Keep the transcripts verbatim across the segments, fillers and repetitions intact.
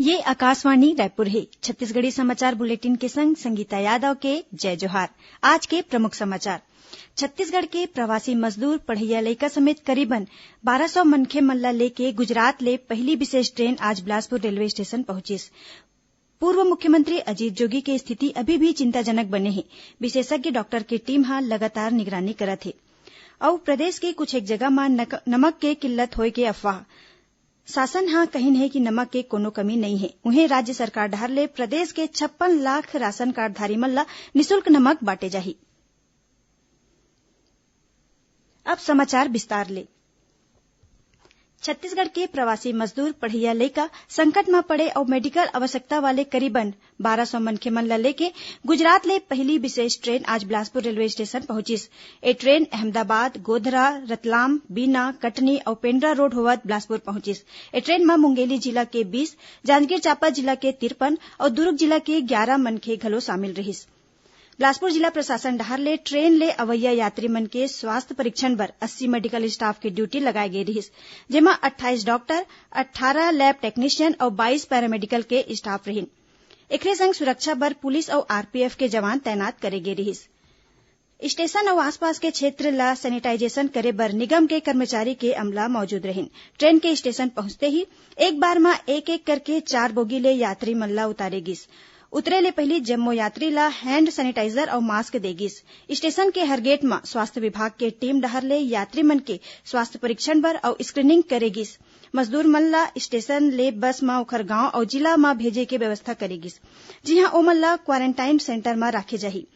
ये आकाशवाणी रायपुर हे। छत्तीसगढ़ी समाचार बुलेटिन के संग संगीता यादव के जय जोहार। आज के प्रमुख समाचार। छत्तीसगढ़ के प्रवासी मजदूर, पढ़इया लइका समेत करीबन बारह सौ मनखे मन ला लेके गुजरात ले पहिली विशेष ट्रेन आज बिलासपुर रेलवे स्टेशन पहुंचिस। पूर्व मुख्यमंत्री अजीत जोगी के स्थिति अभी भी चिंताजनक बने हे। विशेषज्ञ डॉक्टर के टीम ह लगातार निगरानी करत हे। अउ प्रदेश के कुछ एक जगह म नक-, नमक के किल्लत होए के अफवाह। शासन ह कहिन हे कि नमक के कोनो कमी नइ हे। उहें, राज्य सरकार डहार ले प्रदेश के छप्पन लाख राशन कार्डधारी मन ल निशुल्क नमक बांटे जाही। अब समाचार विस्तार ले। छत्तीसगढ़ के प्रवासी मजदूर, पढ़इया लइका, संकट म पड़े अउ मेडिकल आवश्यकता वाले करीबन बारह सौ मनखे मन ल लेके गुजरात ले पहिली विशेष ट्रेन आज बिलासपुर रेलवे स्टेशन पहुंचिस। ए ट्रेन अहमदाबाद, गोधरा, रतलाम, बीना, कटनी अउ पेंड्रा रोड होवत बिलासपुर पहुंचिस। ए ट्रेन म मुंगेली जिला के बीस, जांजगीर चांपा जिला के तिरपन अउ दुर्ग जिला के ग्यारह मनखे घलो शामिल रिहिस। बिलासपुर जिला प्रशासन डहार ले ट्रेन ले अवइया यात्री मन के स्वास्थ्य परीक्षण बर अस्सी मेडिकल स्टाफ के ड्यूटी लगाए गे रिहिस, जेमा अट्ठाईस डॉक्टर, अट्ठारह लैब टेक्नीशियन अउ बाईस पैरामेडिकल के स्टाफ रिहिन। एखरे संग सुरक्षा बर पुलिस अउ आरपीएफ के जवान तैनात करे गे रिहिस। स्टेशन अउ आसपास के क्षेत्र ल सैनिटाइजेशन करे बर निगम के कर्मचारी के अमला मौजूद रहिन। ट्रेन के स्टेशन पहुंचते ही एक बार म एक-एक करके चार बोगी ले यात्री मन ल उतारे गिस। उतरे ले पहिली जम्मो यात्री ल हैंड सैनिटाइजर अउ मास्क दे गिस। स्टेशन के हर गेट म स्वास्थ्य विभाग के टीम डहार ले यात्री मन के स्वास्थ्य परीक्षण बर अउ स्क्रीनिंग करे गिस। मजदूर मन ल स्टेशन ले बस म ओखर गांव अउ जिला म भेजे के व्यवस्था करे गिस, जिहां ओमन ल क्वारंटाइन सेंटर म राखे जाही।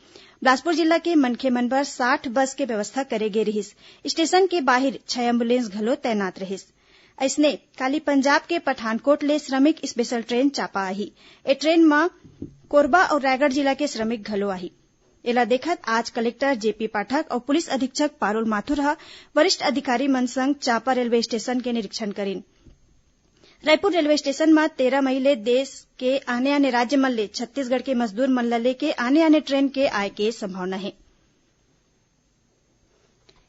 बिलासपुर जिला के मनखे मन बर साठ बस के व्यवस्था करे गे रिहिस। स्टेशन के बाहिर छै एम्बुलेंस घलो तैनात रिहिस। अइसने, काली पंजाब के पठानकोट ले श्रमिक स्पेशल ट्रेन चांपा आही। ए ट्रेन म कोरबा अउ रायगढ़ जिला के श्रमिक घलो आही। एला देखत आज कलेक्टर जेपी पाठक अउ पुलिस अधीक्षक पारुल माथुर ह वरिष्ठ अधिकारी मन संग चांपा रेलवे स्टेशन के निरीक्षण करिन। रायपुर रेलवे स्टेशन म तेरह मई ले देश के आने-आने राज्य मन ले छत्तीसगढ़ के मजदूर मन ल लेके आने-आने ट्रेन के आए के संभावना हे।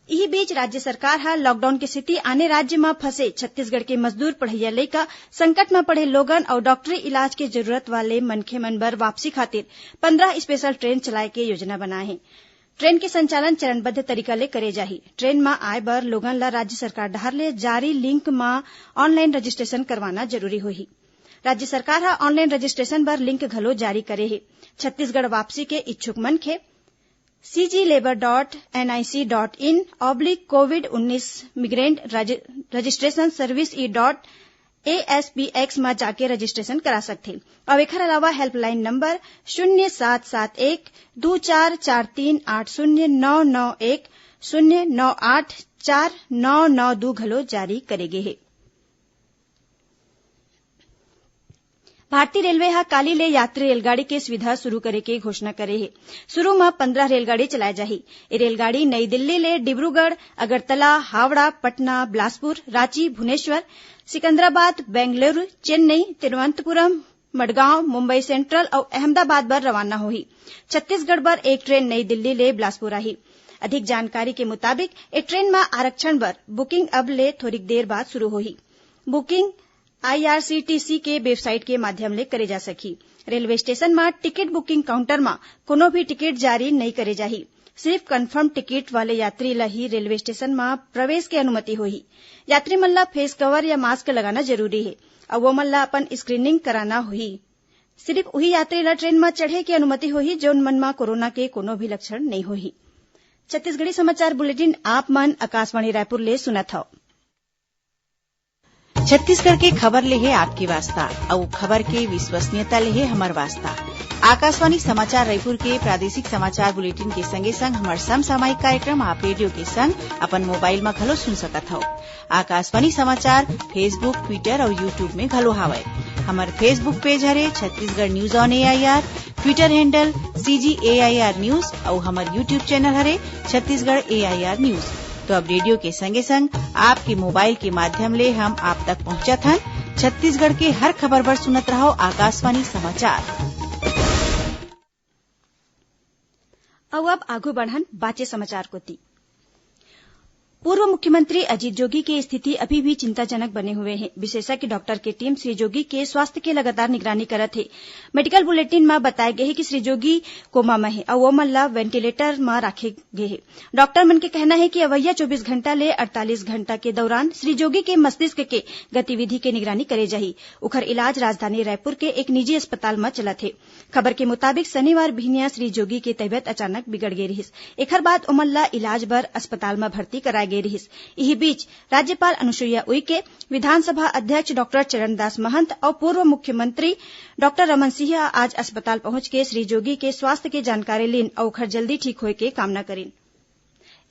इही बीच राज्य सरकार ह लॉकडाउन के सेती आने राज्य म फंसे छत्तीसगढ़ के मजदूर, पढ़इया लइका, संकट म पड़े लोगन अउ डॉक्टरी इलाज के जरूरत वाले मनखे मन बर वापसी खातिर पंद्रह स्पेशल ट्रेन चलाए के योजना बनाए हे। ट्रेन के संचालन चरणबद्ध तरीका ले करे जाही। ट्रेन म आए बर लोगन ल राज्य सरकार डहार ले जारी लिंक म ऑनलाइन रजिस्ट्रेशन करवाना जरूरी होही। राज्य सरकार ह ऑनलाइन रजिस्ट्रेशन बर लिंक घलो जारी करे हे। छत्तीसगढ़ वापसी के इच्छुक मनखे cglabour.nic.in/covid19 migrant registration service e.asbx म जाके रजिस्ट्रेशन करा सकथे। अउ एखर अलावा हेल्पलाइन नंबर शून्य सात सात एक दू चार चार तीन आठ शून्य नौ नौ एक शून्य नौ आठ चार नौ नौ दू घलो जारी करे गे हे। भारतीय रेलवे ह काली ले यात्री रेलगाड़ी के सुविधा शुरू करे के घोषणा करे हे। शुरू म पंद्रह रेलगाड़ी चलाए जाही। ये रेलगाड़ी नई दिल्ली ले डिब्रूगढ़, अगरतला, हावड़ा, पटना, बिलासपुर, रांची, भुवनेश्वर, सिकंदराबाद, बेंगलुरु, चेन्नई, तिरुवनंतपुरम, मडगांव, मुंबई सेंट्रल अउ अहमदाबाद बर रवाना होही। छत्तीसगढ़ बर एक ट्रेन नई दिल्ली ले बिलासपुर आही। अधिक जानकारी के मुताबिक, ए ट्रेन म आरक्षण बर बुकिंग अब ले थोरिक देर बाद शुरू होही। बुकिंग आईआरसीटीसी के वेबसाइट के माध्यम ले करे जा सकही। रेलवे स्टेशन म टिकट बुकिंग काउंटर म कोनो भी टिकट जारी नइ करे जाही। सिर्फ कन्फर्म टिकट वाले यात्री ल ही रेलवे स्टेशन म प्रवेश के अनुमति होही। यात्री मन ल फेस कवर या मास्क लगाना जरूरी हे अउ ओमन ल अपन स्क्रीनिंग कराना होही। सिर्फ उही यात्री ल ट्रेन म चढ़े के अनुमति होही, जउन मन म कोरोना के कोनो भी लक्षण नइ होही। छत्तीसगढ़ी समाचार बुलेटिन आप मन आकाशवाणी रायपुर ले सुनत हव। छत्तीसगढ़ के खबर ले हे आपके वास्ता, अउ खबर के विश्वसनीयता ले हे हमर वास्ता। आकाशवाणी समाचार रायपुर के प्रादेशिक समाचार बुलेटिन के संगे संग हमर समसामयिक कार्यक्रम आप रेडियो के संग अपन मोबाइल म घलो सुन सकत हव। आकाशवाणी समाचार Facebook, Twitter अउ YouTube में घलो हावय। हमर Facebook पेज हरे Chhattisgarh news on AIR, Twitter handle CG AIR news अउ हमर YouTube चैनल हरे छत्तीसगढ़ एआईआर न्यूज। तो अब रेडियो के संगे संग आपके मोबाइल के माध्यम ले हम आप तक पहुंचत हन। छत्तीसगढ़ के हर खबर बर सुनत रहव आकाशवाणी समाचार। अउ अब आगू बढ़न बाचे समाचार कोति। पूर्व मुख्यमंत्री अजीत जोगी के स्थिति अभी भी चिंताजनक बने हुए हे। विशेषज्ञ डॉक्टर के टीम श्री जोगी के स्वास्थ्य के लगातार निगरानी करत हे। मेडिकल बुलेटिन म बताए गे हे कि श्री जोगी कोमा म हे अउ ओमन ल वेंटिलेटर म राखे गे हे। डॉक्टर मन के कहना हे कि अवइया चौबीस घंटा ले अड़तालीस घंटा के दौरान श्री जोगी के मस्तिष्क के गतिविधि के निगरानी करे जाही। उखर इलाज राजधानी रायपुर के एक निजी अस्पताल म चलत हे। खबर के मुताबिक, शनिवार बिहनिया श्री जोगी के तबीयत अचानक बिगड़ गे रिहिस। एखर बाद ओमन ल इलाज बर अस्पताल म भर्ती कराए गे रिहिस। इही बीच, राज्यपाल अनुसुईया उइके, विधानसभा अध्यक्ष डॉक्टर चरणदास महंत अउ पूर्व मुख्यमंत्री डॉक्टर रमन सिंह आज अस्पताल पहुंच के श्री जोगी के स्वास्थ्य के जानकारी लीन अउ ओखर जल्दी ठीक होए के कामना करीन।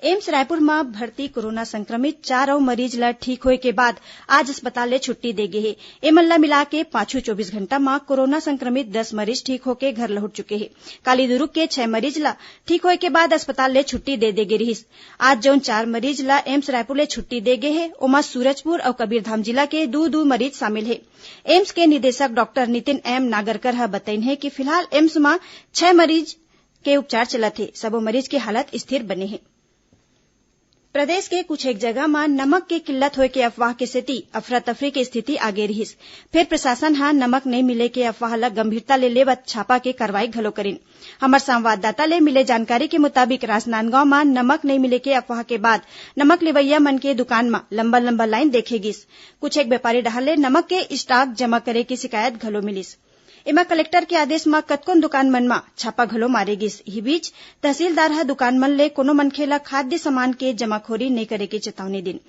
एम्स रायपुर म भर्ती कोरोना संक्रमित चार अउ मरीज ल ठीक होए के बाद आज अस्पताल ले छुट्टी दे गे हे। एमन ल मिलाके पाछू चौबीस घंटा म कोरोना संक्रमित दस मरीज ठीक होके घर लहुट चुके हे। काली दुरूग के छह मरीज ल ठीक होए के बाद अस्पताल ले छुट्टी दे दे गे रिहिस। आज जउन चार मरीज ल एम्स रायपुर ले छुट्टी दे गे हे, ओमा सूरजपुर अउ कबीरधाम जिला के दू दू मरीज शामिल हे। एम्स के निदेशक डॉक्टर नितिन एम नागरकर ह बतइन हे कि फिलहाल एम्स म छह मरीज के उपचार चलत हे। सबो मरीज के हालत स्थिर बने हे। प्रदेश के कुछ एक जगह म नमक के किल्लत होए के अफवाह के सेती अफरा तफरी के स्थिति आगे रिहिस। फेर प्रशासन ह नमक नइ मिले के अफवाह ल गंभीरता ले लेवत छापा के कार्रवाई घलो करिन। हमर संवाददाता ले मिले जानकारी के मुताबिक, राजनांदगांव म नमक नइ मिले के अफवाह के बाद नमक लेवइया मन के दुकान म लंबा लंबा लाइन देखे गिस। कुछ एक व्यापारी डहार ले नमक के स्टॉक जमा करे के शिकायत घलो मिलिस। एमा कलेक्टर के आदेश म कतकोन दुकान मन म छापा घलो मारे गिस। इही बीच, तहसीलदार ह दुकान मन ले कोनो मनखे ल खाद्य सामान के जमाखोरी नइ करे के चेतावनी दिन।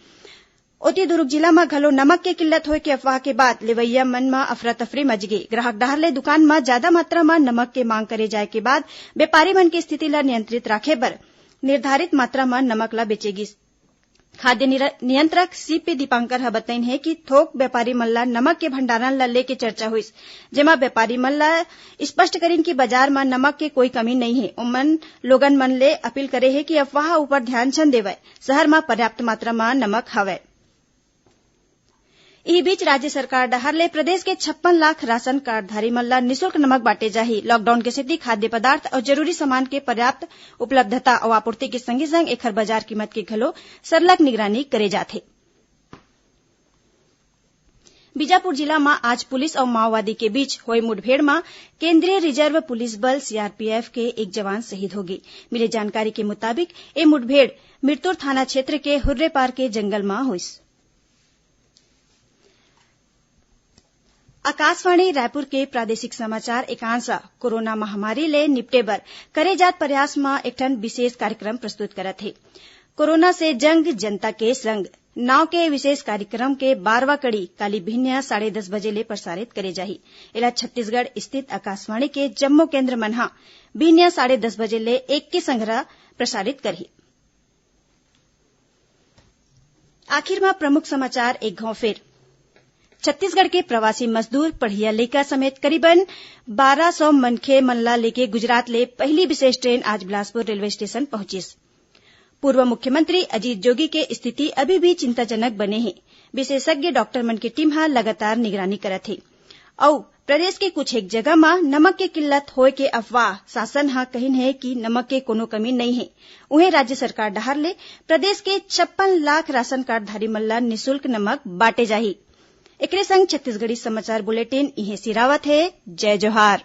ओती दुरूग जिला म घलो नमक के किल्लत होए के अफवाह के बाद लेवइया मन म अफरा तफरी मच गे। ग्राहक डहार ले दुकान म जादा मात्रा म नमक के मांग करे जाए के बाद व्यापारी मन के स्थिति ल नियंत्रित राखे बर निर्धारित मात्रा म नमक ल बेचे गिस। खाद्य निर-, नियंत्रक सीपी दीपांकर ह बतइन हे कि थोक व्यापारी मन ल नमक के भंडारण ल लेके चर्चा होइस, जेमा व्यापारी मन ल स्पष्ट करिन कि बाजार म नमक के कोई कमी नइ हे। ओमन लोगन मन ले अपील करे हे कि अफवाह ऊपर ध्यान झन देवय, शहर म पर्याप्त मात्रा म नमक हवय। इही बीच, राज्य सरकार डहार ले प्रदेश के छप्पन लाख राशन कार्डधारी मन ल निशुल्क नमक बांटे जाही। लॉकडाउन के सेती खाद्य पदार्थ अउ जरूरी सामान के पर्याप्त उपलब्धता अउ आपूर्ति के संगे संग एखर बाजार कीमत के घलो सरलग निगरानी करे जाथे। बीजापुर जिला म आज पुलिस अउ माओवादी के बीच होए मुठभेड़ म केंद्रीय रिजर्व पुलिस बल, सीआरपीएफ, के एक जवान शहीद होगे। मिले जानकारी के मुताबिक, ए मुठभेड़ मिरतुर थाना क्षेत्र के हुर्रेपार के जंगल म होइस। आकाशवाणी रायपुर के प्रादेशिक समाचार एकांश कोरोना महामारी ले निपटे बर करे जात प्रयास म एक ठन विशेष कार्यक्रम प्रस्तुत करत हे। कोरोना से जंग, जनता के संग नाव के विशेष कार्यक्रम के बारहवाँ कड़ी काली भिनिया साढ़े दस बजे ले प्रसारित करे जाही। एला छत्तीसगढ़ स्थित आकाशवाणी के जम्मो केंद्र मन ह भिनिया साढ़े दस बजे ले एक के संघरा प्रसारित करही। आखिर म प्रमुख समाचार एक घाव फेर। छत्तीसगढ़ के प्रवासी मजदूर, पढ़इया लइका समेत करीबन बारह सौ मनखे मन ला लेके गुजरात ले पहिली विशेष ट्रेन आज बिलासपुर रेलवे स्टेशन पहुंचिस। पूर्व मुख्यमंत्री अजीत जोगी के स्थिति अभी भी चिंताजनक बने हे। विशेषज्ञ डॉक्टर मन के टीम ह लगातार निगरानी करत हे। अउ प्रदेश के कुछ एक जगह म नमक के किल्लत होए के अफवाह शासन ह कहिन हे कि नमक के कोनो कमी नइ हे। उहें, राज्य सरकार डहार ले प्रदेश के छप्पन लाख राशन कार्डधारी मन ल निशुल्क नमक बांटे जाही। एकरे संग छत्तीसगढ़ी समाचार बुलेटिन इहें सिरावत हे। जय जोहार।